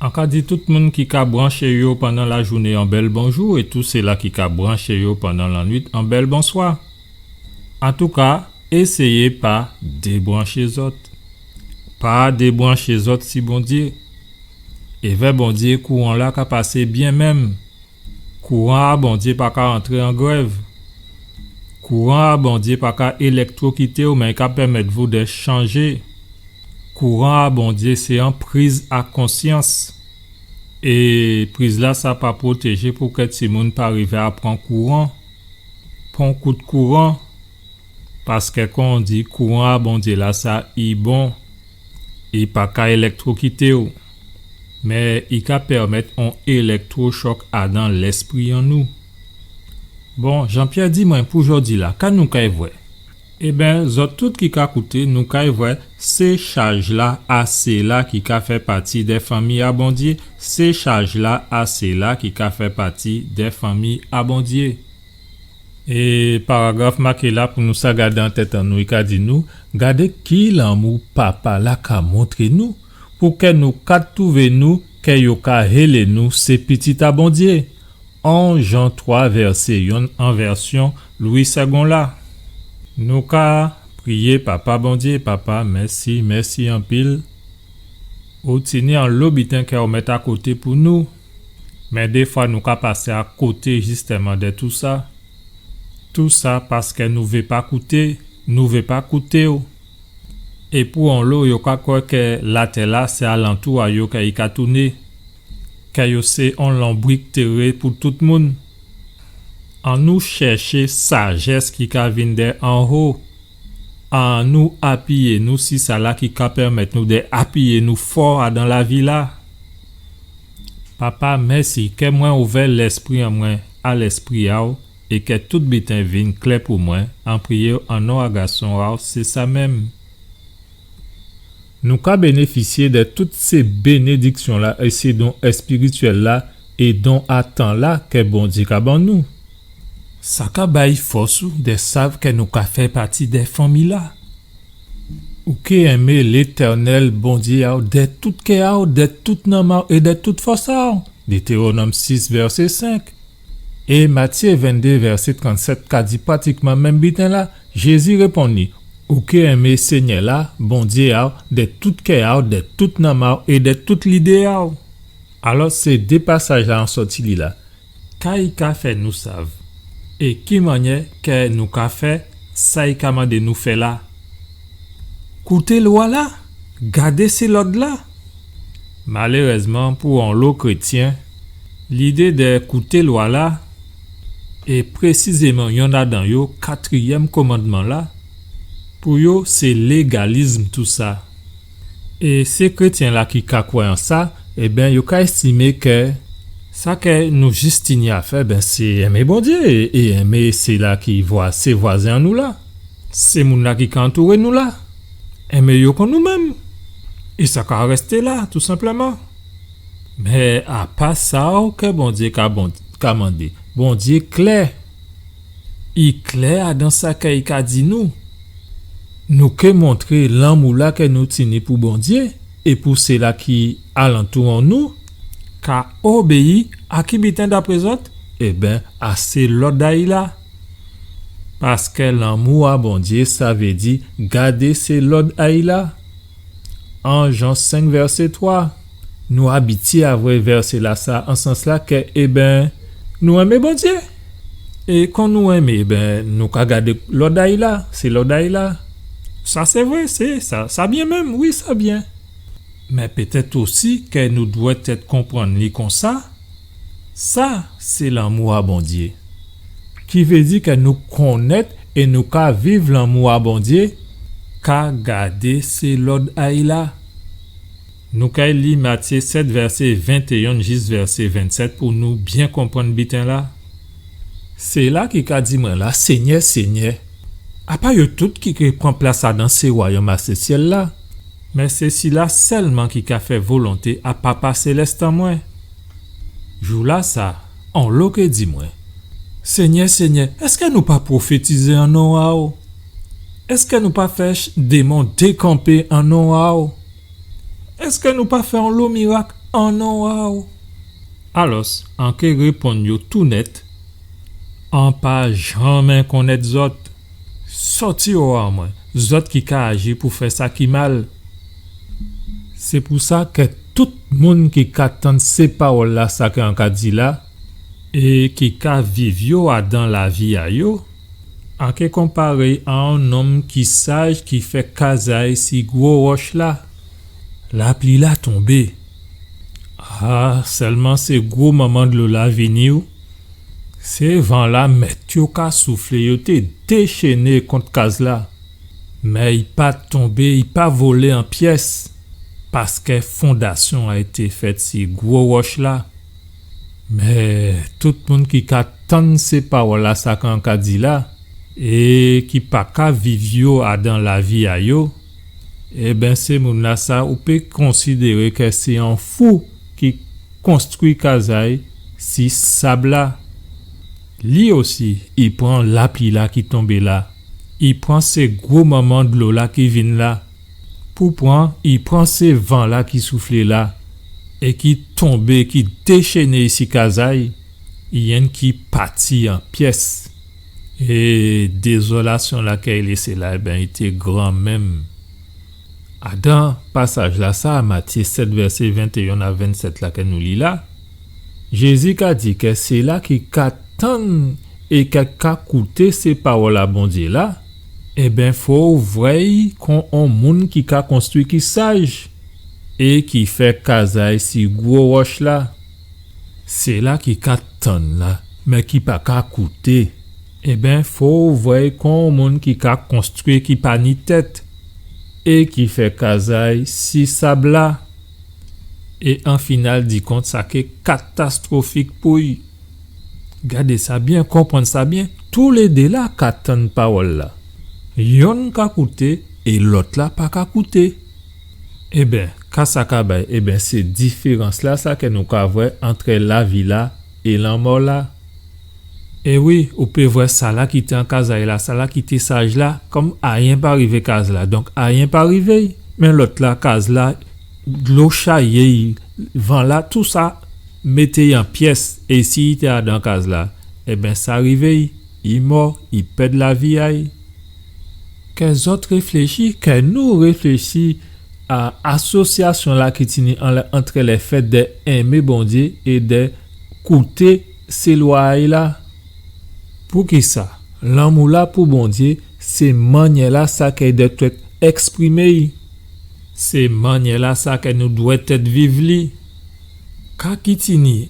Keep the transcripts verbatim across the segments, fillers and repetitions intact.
An ka di tout moun ki ka branché yo pandan lajouné on bèl bonjou é tout sila ki ka branché yo pandan lannuit on bèl bonswa. Antouka, éséyé pa débranché zòt. Pa débranché zòt si Bondyé. Évè Bondyé, kouran-la ka pasé byen menm. Kouran a Bondyé pa ka antré an grèv. Kouran a Bondyé pa ka élèktrokité'w, mé i ka pèmèt vou dè chanjé. Kouran a Bondyé sé on priz a konsyans. É priz-lasa pa pwotéjé pou kè timoun pa rivé a pran kouran. Pran kout kouran. Paskè kon di, kouran a Bondyé-lasa, i bon. I pa ka élèktrokité'w. Mé i ka pèmèt on élèktrochòk adan lèspri an nou. Bon, Jean-Pierre, di mwen, pou jòdi-la, ka nou kay vwè? Ében, zòt tout ki ka kouté, nou kay vwè sé chaj-la a sila ki ka fè pati dè fanmi a Bondyé, sé chaj-la a sila ki ka fè pati dè fanmi a Bondyé. É paragraf maké-la pou nou sa gadé an tèt an nou, i ka di nou, gadé ki lanmou Papa-la ka montré nou, pou kè nou ka twouvé nou, kè yo ka hélé nou sé pitit a Bondyé. On Jan twa, vèsé yonn, an vèsyon Lwi Sègon la. Nou ka priyé Papa Bondyé, Papa, mèsi, mèsi anpil. Ou tini anlo biten kè ou mèt akoté pou nou. Mé défwa nou ka pasé akoté jistèman dè tousa. Tousa paskè nou vé pa kouté, nou vé pa kouté'w. É pou onlo, yo ka kwè kè latè-la sé alantou a yo kè i ka touné, kè yo sé on lonbrik téré pou tout moun. Annou chèché sajès ki ka vin dè anho. Annou apiyé nou si sala ki ka pèmèt nou dè apiyé nou fò adan lavi-la. Papa, mèsi kè mwen ouvè lèspri an mwen a lèspri a'w, é kè tout biten vin klè pou mwen, an priyé'w an non a Gason a'w, sé sa menm. Nou ka bénéfisyé dè tout sé bénédiksyon-la é sé don èspirityèl-la é don a tan-la kè Bondyé ka ban nou. Sa ka bay fòs ou dè sav kè nou ka fè pati dè fanmi-la. Ou ké enmé Létènèl Bondyé a'w dè tout kè a'w, dè tout nanm a'w é dè tout fòs a'w. Détéwonòm sis, vèsé senk. É Matyé venndé, vèsé trannsèt ka di pratikman menm biten-la. Jézi réponn li, ou ké enmé Sényè-la, Bondyé a'w, dè tout kè a'w, dè tout nanm a'w é dè tout lidé a'w. Alò, sé dé pasaj-la an sòti li la. Ka i ka fè nou sav? É ki mannyè kè nou ka fè sa i ka mandé nou fè la? Kouté lwa-la, gadé sé lòd-la. Malérèzman pou onlo krétyen, lidé dè kouté lwa-la, é présizéman yonn adan yo, katriyèm komandman-la, pou yo sé légalizm tousa. É sé krétyen-la ki ka kwè an sa, ében, yo ka èstimé kè sa kè nou jis tini a fè, ben, sé enmé Bondyé é, é enmé sila ki vwa-, sé vwazen an nou la. Sé moun-la ki ka antouré nou la. Enmé yo kon nou menm. É sa ka rèsté la, tou senpleman. Mé a pa sa, o kè Bondyé ka bon-, ka mandé. Bondyé klè. I klè adan sa kè i ka di nou. Nou ké montré lanmou-la kè nou tini pou Bondyé é pou sila ki alantou an nou. Ka obéyi a ki biten dapré zòt? Ében, a sé lòd a'y la. Paskè lanmou a Bondyé, sa vé di gadé sé lòd a'y la. An Jan senk vèsé twa. Nou abityé a vwè vèsé-lasa an sans-la kè, ében, nou enmé Bondyé. É kon nou enmé, ében, nou ka gadé lòd a'y la, sé lòd a'y la. Sa sé vré, sé sa, sa byen menm, wi, sa byen. Mé pétèt osi kè nou dwèt èt konprann li konsa, sa sé lanmou a Bondyé. Ki vé di kè nou konnèt é nou ka viv lanmou a Bondyé, ka gadé sé lòd a'y la. Nou kay li Matyé sèt, vèsé ventéyen jis vèsé vennsèt pou nou byen konprann biten-la. Sila ki ka di mwen la, Sényè, Sényè, a pa yo tout ki ké pran plas adan sé wayòm a sé syèl-la. Mé sé sila sèlman ki ka fè volonté a Papa Sélès an mwen. Jou-lasa, onlo ké di mwen, Sényè, Sényè, èskè nou pa pwofétizé an non a'w? Èskè nou pa fè ch-, démon dékanpé an non a'w? Èskè nou pa fè onlo mirak an non a-w. Alòs, an ké réponn yo tou nèt, an pa janmen konnèt zòt. Sòti owa mwen, zòt ki ka aji pou fè sa ki mal. Sé pou sa kè tout moun ki ka tann sé pawòl-la, sa kè an ka di la, é ki ka viv yo adan lavi a yo, an ké konparé a on nonm ki saj ki fè kaz a-y si gwo wòch-la. Lapli-la tonbé. A, sèlman sé gwo manman dlo-la vini, wi. Sé van-la mèt yo ka souflé, yo té déchéné kont kaz-la. Mé i pa tonbé, i pa volé an pyès, paskè fondasyon a été fèt si gwo wòch-la. Mé tout moun ki ka tann sé pawòl-la, sa kè an ka di la, é ki pa ka viv yo adan lavi a yo, ében, sé moun-lasa, ou pé konsidéré kè sé on fou ki konstwi kaz a-y si sab-la. Li osi, i pran lapli-la ki tonbé la, i pran sé gwo manman dlo-la ki vin la, pou pran, i pran sé van-la ki souflé la, é ki tonbé, ki déchéné isi kaz a-y, i yenki pati an pyès. É dézolasyon-la kè i lésé la, ében, i té gran menm. Adan pasaj-lasa, Matyé sèt, vèsé ventéyen a vennsèt la kè nou li la, Jézi ka di kè sila ki ka tann é kè ka kouté sé pawòl a Bondyé la, ében, fo ou vwè-y kon on moun ki ka konstwi ki saj é ki fè kaz a-y si gwo wòch-la. Sila ki ka tann la, mé ki pa ka kouté, ében, fo ou vwè-y kon on moun ki ka konstwi ki pa ni tèt é ki fè kaz a-y si sab-la. É an final di kont, sa ké katastwofik pou-y. Gadé sa byen, konprann sa byen, toulédé-la ka tann pawòl-la. Yonn ka kouté é lòt-la pa ka kouté. Ében, ka sa ka bay? Ében, sé diférans-lasa kè nou ka vwè antrè lavi-la é lanmò-la. É wi, ou pé vwè sala ki té an kaz a-y la, sala ki té saj la, kòm ayen pa rivé kaz-la, donk ayen pa rivé-y. Mé lòt-la, kaz-la, dlo chayé-y, van-la, tousa mété-y an pyès, é si i té adan kaz-la, ében, sa rivé-y, i mò, i pèd lavi a-y. Kè zòt réfléchi, kè nou réfléchi a asosyasyon-la ki tini anlè, antrè lèfèt dè enmé Bondyé é dè kouté sé lwa a-y la. Poukisa? Lanmou-la pou Bondyé, sé mannyè-lasa kè i dwèt èt èksprimé-y. Sé mannyè-lasa kè nou dwèt èt viv li. Ka ki tini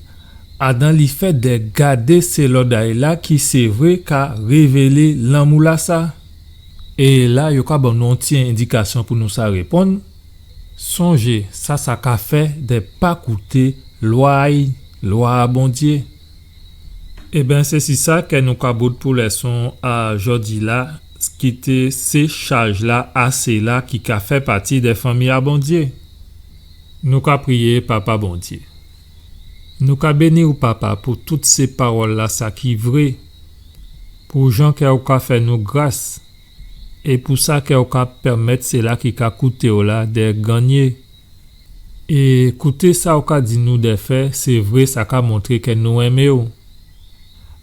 adan lifèt dè gadé sé lòd a-y la ki sé vré ka révélé lanmou-lasa. É la, yo ka ban nou on ti endikasyon pou nou sa réponn. Sonjé, sa sa ka fè dè pa kouté lwa a-y, lwa a Bondyé. Ében, sé si sa kè nou ka bout pou lèson a jòdi-la, ki té sé chaj-la a sila ki ka fè pati dè fanmi a Bondyé. Nou ka priyé. Papa Bondyé, nou ka béni-w, Papa, pou tout sé pawòl-lasa ki vré, pou jan kè ou ka fè nou gras, é pou sa kè ou ka pèmèt sila ki ka kouté-w la dè gannyé. É kouté sa ou ka di nou dè fè, sé vré, sa ka montré kè nou enmé-w.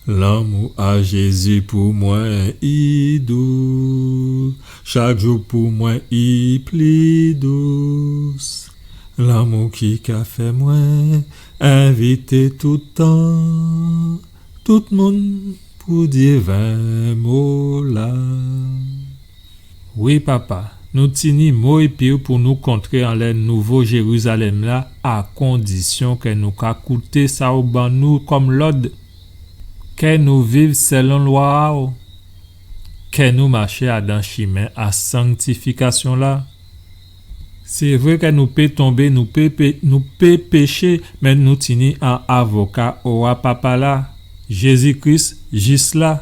Lanmou a Jézi pou mwen i dous, chak jou pou mwen i pli dous. Lanmou ki ka fè mwen envité tout tan tout moun pou di ven mo-la. Wi, Papa, nou tini mo épi-w pou nou kontré anlè Nouvo Jérizalèm-la, a kondisyon kè nou ka kouté sa ou ban nou kòm lòd, kè nou viv sèlon lwa a-w, kè nou maché adan chimen a sanktifikasyon-la. Sé vré kè nou pé tonbé, nou pé, pé, nou pé péché, mé nou tini on avoka owa Papa-la, Jézi Kris, jis la.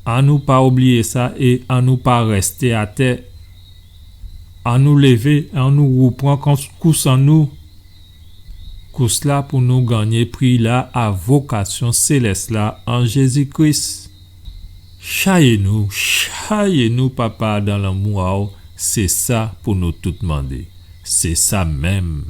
Annou pa oubliyé sa é annou pa rèsté atè. Annou lévé, annou woupran kous, kous an nou. Kous-la pou nou gannyé pri-la a vokasyon sélès-la an Jézi Kris. Chayé nou, chayé nou, Papa, dan lanmou a-w, sé sa pou nou tout mandé. Sé sa menm.